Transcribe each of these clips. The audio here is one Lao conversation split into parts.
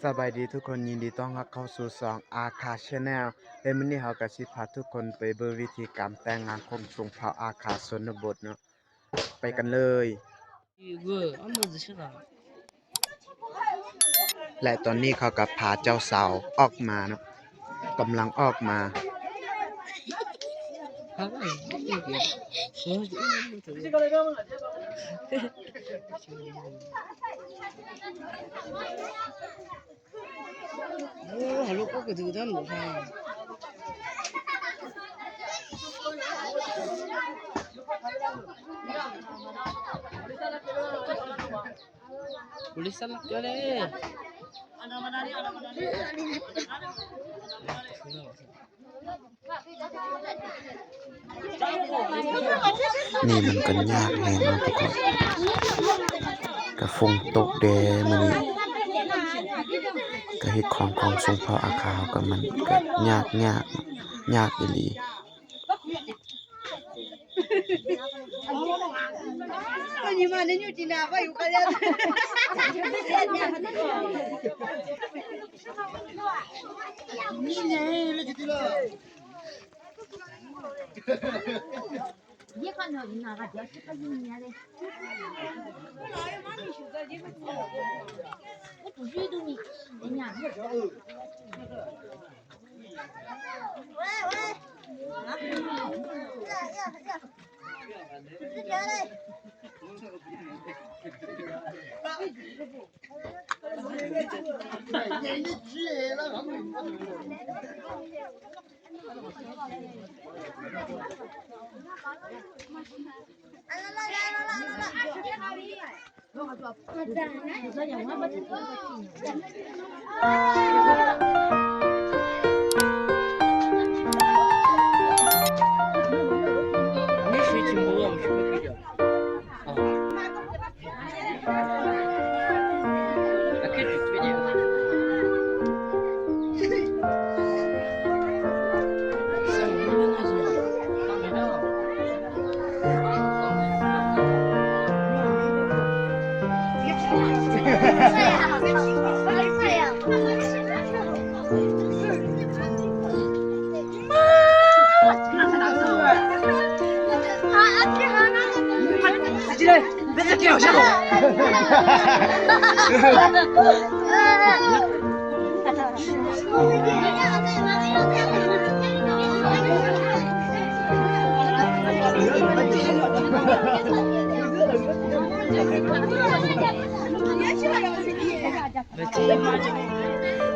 ສະບາຍດີທຸກຄົນ, ຍິນດີຕ້ອນຮັບເຂົ້າສູ່ຊ່ອງອາຄາ Channel ແລະ ມື້ນີ້ເຮົາກໍຊິພາທຸກຄົນໄປເບິ່ງວິທີການແຕ່ງງານຂອງຊົນເຜົ່າອາຄາຊົນນະບົດເນາະ. ໄປກັນເລີຍ. ແລະ ຕອນນີ້ເຂົາກໍພາເຈົ້າສາວອອກມາເນາະ, ກຳລັງອອກມາ. ນີ້ມັນກໍຍາກແຮງເນາະທຸກຄົນ, ກໍຝົນຕົກແດ່ມື້ນີ້, ກໍເຮັດຂອງຂອງຊົນເຜົ່າອາຄາເຮົາກໍມັນກໍຍາກ ຍາກ ຍາກອີ່ຫຼີ.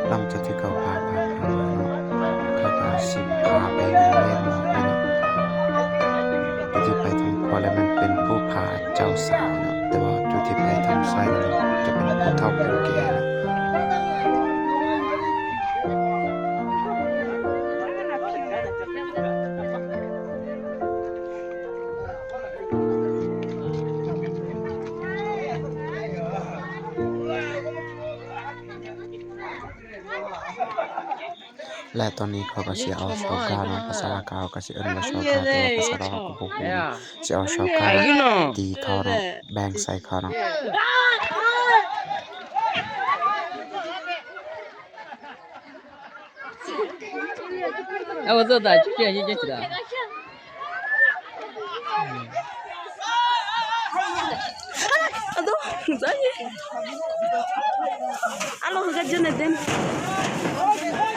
ຫຼັງຈາກທີ່ເຂົາພາ ພາ ພາມາເນາະ ເຂົາກໍຊິພາໄປເຮືອນແມ່ໝໍເນາະ. ຜູ້ທີ່ໄປທາງຂວາແລ້ວແມ່ນເປັນຜູ້ພາເຈົ້າສາວເນາະ, ແຕ່ວ່າຜູ້ທີ່ໄປທາງຊ້າຍນັ້ນຈະເປັນຜູ້ເຖົ້າຜູ້ແກ່ເນາະ. ແລະ ຕອນນີ້ເຂົາກໍຊິເອົາຊອກກາເນາະ, ພາສາລາວເຂົາກໍຊິເອີ້ນວ່າຊອກກາ, ແຕ່ວ່າພາສາລາວເຮົາກໍບໍ່ຮູ້ເນາະ, ຊິເອົາຊອກກາຕີເຂົາເນາະ, ແບງໃສ່ເຂົາເນາະ.